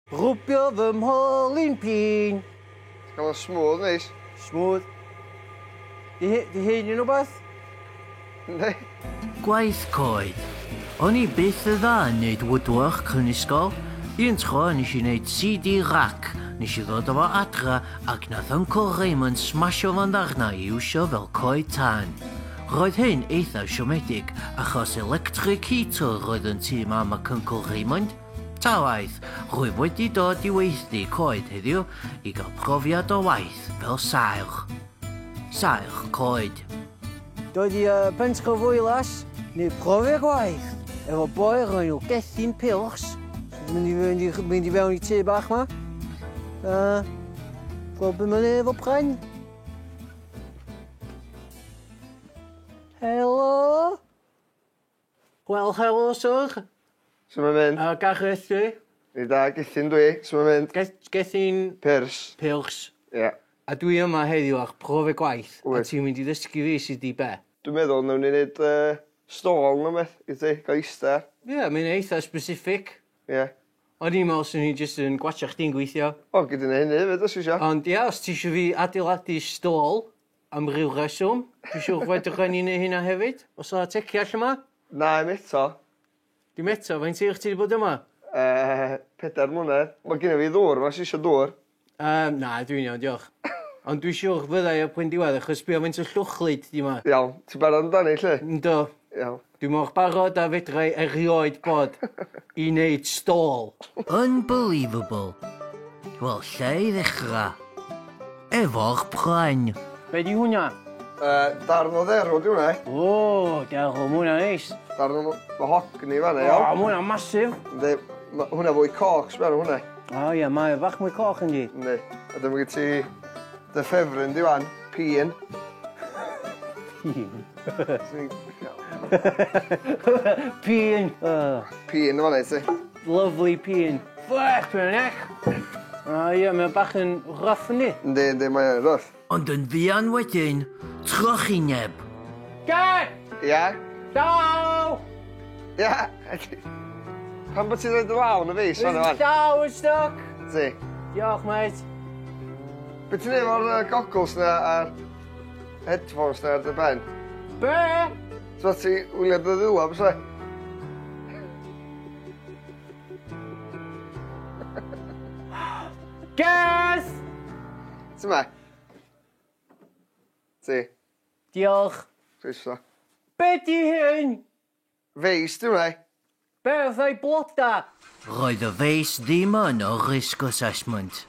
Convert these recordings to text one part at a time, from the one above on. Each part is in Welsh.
Rwbio fy mholyn pîn. Ti'n cael o'n smooth neis. Smooth. Di, di hyn yn rhywbeth? Yndi. Gwaith coed. O'n i byth y dda yn neud woodwork yn ysgol. Un tro nes i neud CD rack. Nes i ddod o fo adra ac nath Uncle Raymond smasho fo'n ddarna i iwsio fel coed tân. Roedd hyn eitha siomedig achos electric heater roedd yn tŷ mam ac Uncle Raymond. Ta waeth, rwyf wedi dod i weithdy coed heddiw i gael profiad o waith fel saer. Saer coed. Dod i Pentre Fwylas, neu profiad gwaith, efo boi o'r enw Gethin Pilch. Sy'n mynd i, mynd i, mynd i fewn i tŷ bach ma. Gweld beth mae'n neud efo pren. Helo? Wel, helo, sir. Su' mae'n mynd? Gareth dwi. Ni da, Gethin dwi. Su' mae'n mynd? Gethin... Pyrs. Pyrs. Ie. Yeah. A dwi yma heddiw ar profiad gwaith. Wyt. A ti'n mynd i ddysgu fi sut i be? Dwi'n meddwl nawn ni neud stôl neu beth i ti, gael ista. Ie, yeah, mae'n eitha specific. Ie. Yeah. O'n i'n meddwl swn i jyst yn gwatcha chdi'n gweithio. O, gei di neud hynny hefyd os isio. Ond ia, os ti isio fi adeiladu stôl am ryw reswm, dwi'n siŵr fedrwch ni neud hynna hefyd. Os yna tecia allan yma? Na, im eto. Dim eto, faint hir ti wedi bod yma? 4 mlynedd. Mae genna fi ddŵr, ma' isio dŵr. Na, dwi'n iawn, diolch. Ond dwi'n siŵr fydda i ar pwynt diwedd, achos sbio faint o llwchlyd di ma. Iawn, ti'n barod amdani, lle? Yndw. Iawn. Dwi'n mor barod a fedra i erioed bod i wneud stôl. Unbelievable. Wel, lle i ddechrau? Efo'r pren. Be di hwnna? Darn o dderw di hwnna. O, derw, ma' hwnna'n neis. Darn o mahogany fan'na, iawn. O, ma' hwnna'n masif. Yndi, ma' hwnna fwy coch, sbia ar hwnna. O ie, mae o bach mwy coch yndi. Yndi. A dyma gyd ti dy ffefryn di wan, pîn. Pîn? Pîn! Pîn yn fan'na i ti. Lovely pîn. Flippin' heck! O ie, mae o bach yn rough yndi? Yndi, yndi, mae o'n rough. Ond yn fuan wedyn, trychineb. Get! Ia? Llaw! Ia! Pam bod ti'n rhoid dy law yn y feis fan'na wan? Llaw yn stuck! Ti. Diolch, mate. Be ti'n neud efo'r goggles na a'r headphones na ar dy ben? Be? So ti wylio dy ddwylo, bysa? Guess! Ti ma? Ti. Diolch. Croeso. Be di hyn? Feis, di hwnna. Be oedd ei bloda? Roedd y feis ddim yn o risk assessment.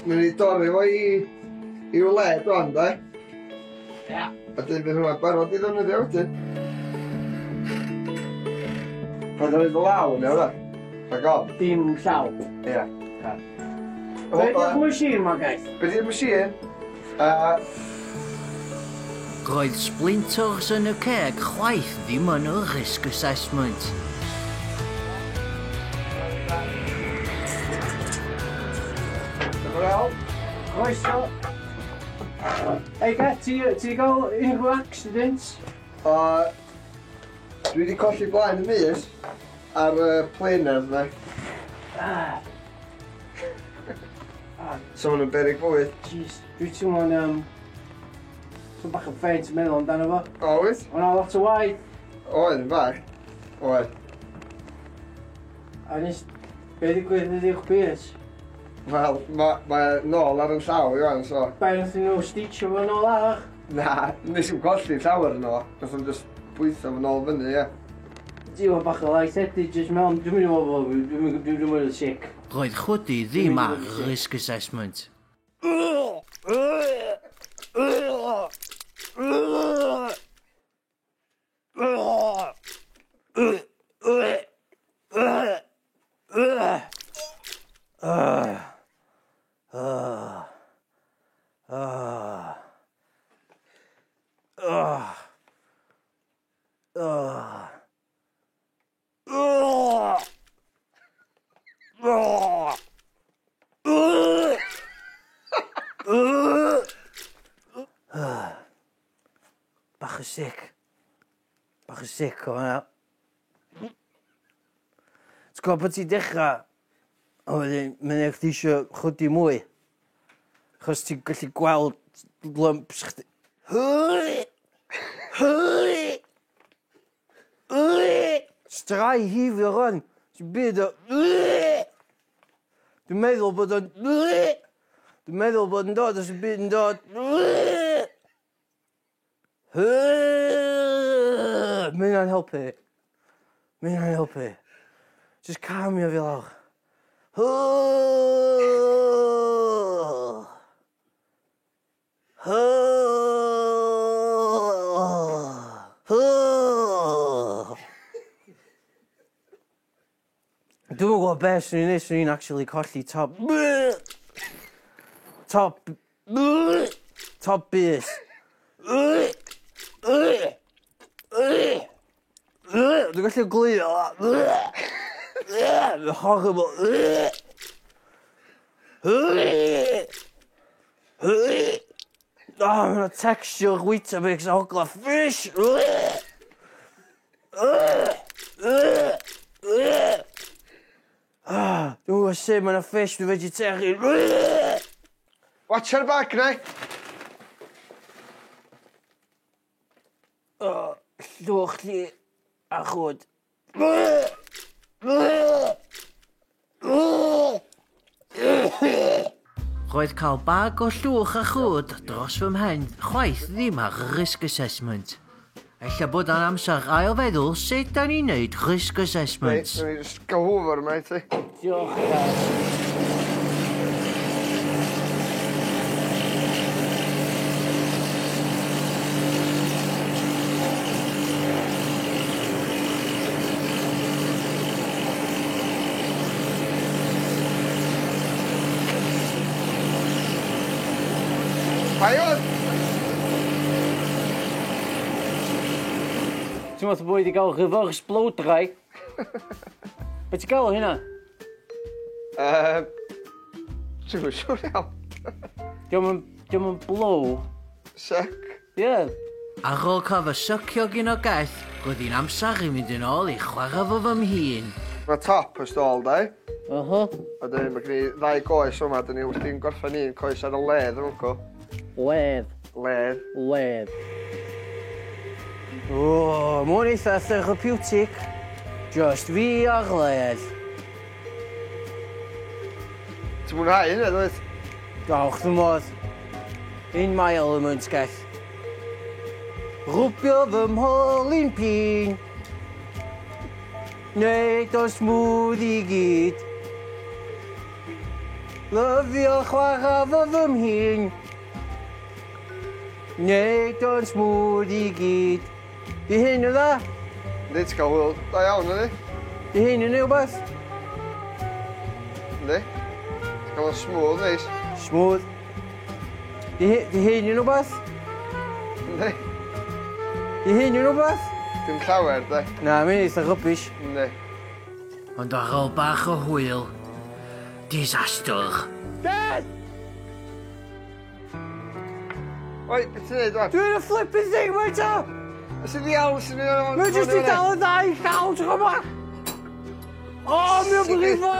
Mae'n i dorri fo i i'w led wan, de? Ia. A dyn fydd hwnna'n barod i ddefnyddio wedyn. Paid â roid y law yn iawn, Rhag ofn. Dim llaw. Ia. Be di'r machine ma, guys? Be di'r machine? Roedd splinters yn y ceg chwaith ddim yn y risk assessment. Croeso. Ei, Get, ti 'di gael unrhyw accidents? Dwi wedi colli blaen y mys ar y planer na. So ma'n beryg bywyd. Jeez, dwi'n teimlo'n Dwi'n bach yn faint yn meddwl amdano fo. O, wyt? O'na lot o waith. Oedd, yn fach. Oedd. A nes, be ddigwydd ydi'ch bys? Wel, mae nôl ar yn llaw i wan, so... Be, nath nhw stitcho fo nôl ar? Na, nes i'm colli llawer yn ôl. Nath nhw'n just bwytho fo nôl fyny, ie. Ti'n bach o light-headed, just mewn, dwi'n mynd i meddwl, dwi'n mynd i sick. Roedd chwydu ddim ar risk assessment. Bach yn sick. Bach yn sick o hwnna. Ti'n gwybod bod ti'n dechrau, a wedyn mae'n eich chdi isio chwydu mwy. Achos ti'n gallu gweld lumps chdi. Strai hifio rwan. Ti'n byd o... Dwi'n meddwl bod o'n... Dwi'n meddwl bod yn dod os y byd yn dod. Mae hynna'n helpu. Mae hynna'n helpu. Just calmio fi lawr. Dwi'm yn gwybod beth swn i'n neud, swn i'n actually colli top... Top... Top bys. Dwi'n gallu glio. Horrible. Oh, mae'n texture Weetabix a ogla fish. Dwi'n gwybod sut mae'n fish, dwi'n vegetarian. Watch your back, nai. Llwch chi a chwd. Roedd cael bag o llwch a chwd dros fy mhen chwaith ddim ar risk assessment. Ella bod o'n amser ail feddwl sut da ni'n neud risk assessment. Reit, ni jyst gael hoover yma i ti. Diolch, guys. Paio! Ti'n meddwl bod wedi gael reverse blow dry? Be ti'n gael o hynna? Ti'n mynd siŵr iawn. Diolch yn blow. Suck. Ie. Yeah. Ar ôl cael fy sycio gyn o gell, roedd hi'n amser i mynd yn ôl i chwarae fo fy mhun. Mae top y stôl, dau. A dyn, mae gen i ddau goes yma, dyn ni wrthi'n gorffen un coes ar y ledd yn wncw. Ledd. Ledd. Ledd. O, mae hwn eitha therapeutic. Just fi a'r ledd. Ti'n mwynhau hynna, dwyt? Dawch fy modd. In my element, gell. Rwbio fy mholyn pin. Neud o'n smooth i gyd. Lyfio chwarae fo fy mhin. Neud o'n smooth i gyd. Di hyn yn dda? Yndi, ti'n cael hwyl da iawn, yndi? Di hyn yn neud wbath? Yndi. Ti'n cael o'n smooth, neis. Smooth. Di hyn yn wbath? Yndi. Di hyn yn wbath? Dim llawer, de. Na, mae'n eitha rubbish. Yndi. Ond ar ôl bach o hwyl, disaster. Dad! Oi, beth ti'n neud, wan? Dwi'n y flipping thing, mae'n ta! Sy'n iawn, sy'n iawn. Mae'n jyst i dal y ddau llaw, ti'n gwybod? O, mae'n brifo!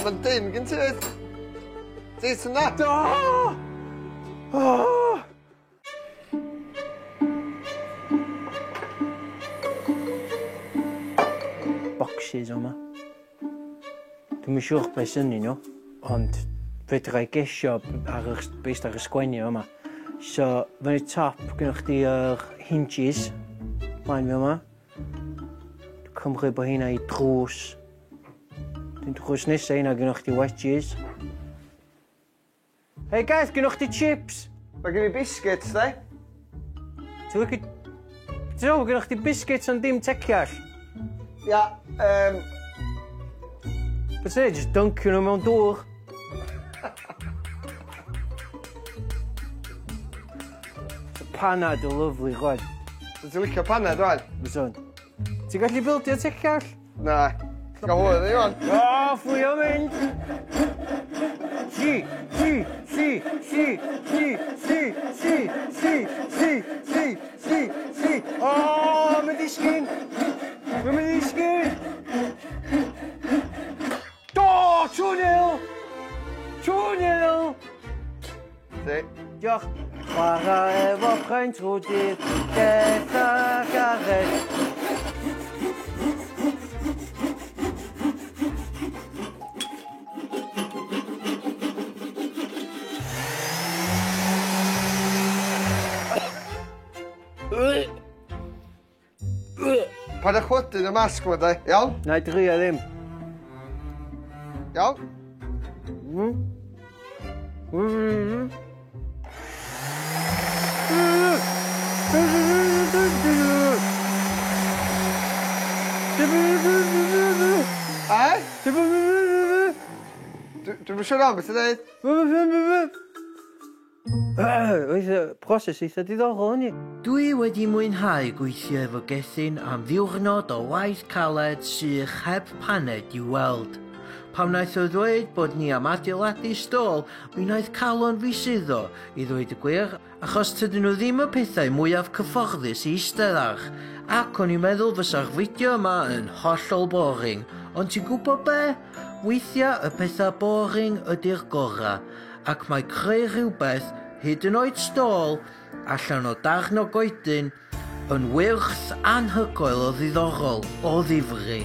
Mae'n dyn gen ti. Dyn ti'n na? Do! O! Boxes o'ma. Dwi'm yn siŵr beth sy'n nhw, ond fedra i gesio ar y, based ar y sgwennu yma. So, fyny top, gynnwch chdi yr hinges, mlaen fi yma. Dwi'n cymryd bod hynna i drws. Dwi'n drws nesaf hynna gynnwch chdi wedges. Hei guys, gynnwch chdi chips? Mae gen i biscuits, de. Ti'n licio... Ti'n meddwl gynnwch chdi biscuits ond dim teciall? Ia, Beth ti'n neud, just duncio nhw mewn dŵr. Panad o lyfli, chwaith. So ti'n licio panad, wan? Fyswn. Ti'n gallu bildio tecall? Na. Ti'n gael hwyl, ni, wan? O, fflio mynd! C, C, C, C, C, C, C, C, C, C, C, C, efo pren trwy dydd, Geth a Gareth. Paid â chwydu yn y masg 'ma de, iawn? Na i drio ddim. Iawn? E? Dwi'm yn siŵr iawn beth i ddeud. Oedd y proses eitha diddorol yn i. Dwi wedi mwynhau gweithio efo Gethin am ddiwrnod o waith caled sych heb paned i'w weld. Pan wnaeth o ddweud bod ni am adeiladu stôl, mi wnaeth calon fi suddo, i ddweud y gwir, achos tydyn nhw ddim y pethau mwyaf cyfforddus i eistedd ar, ac o'n i'n meddwl fysa'r fideo yma yn hollol boring, ond ti'n gwybod be? Weithiau y pethau boring ydy'r gorau, ac mae creu rhywbeth, hyd yn oed stôl, allan o darn o goedyn, yn wyrth anhygoel o ddiddorol, o ddifri.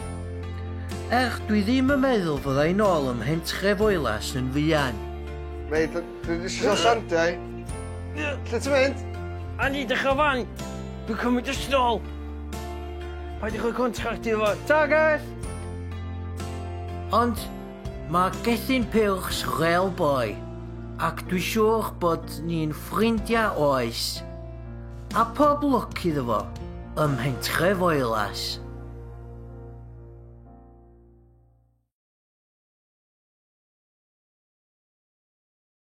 Dwi ddim yn meddwl fydda i nôl ym Mhentre Foelas yn fuan. Mate, dwi eisiau sandiau. Lle ti'n mynd? Andy, dechrau fan! Dwi'n cymryd y stôl! Paid i rhoi contract iddo fo. Ta, guys! Ond mae Gethin Pilch real boy, ac dwi siŵr bod ni'n ffrindiau oes. A pob lwc iddo fo ym Mhentre Foelas.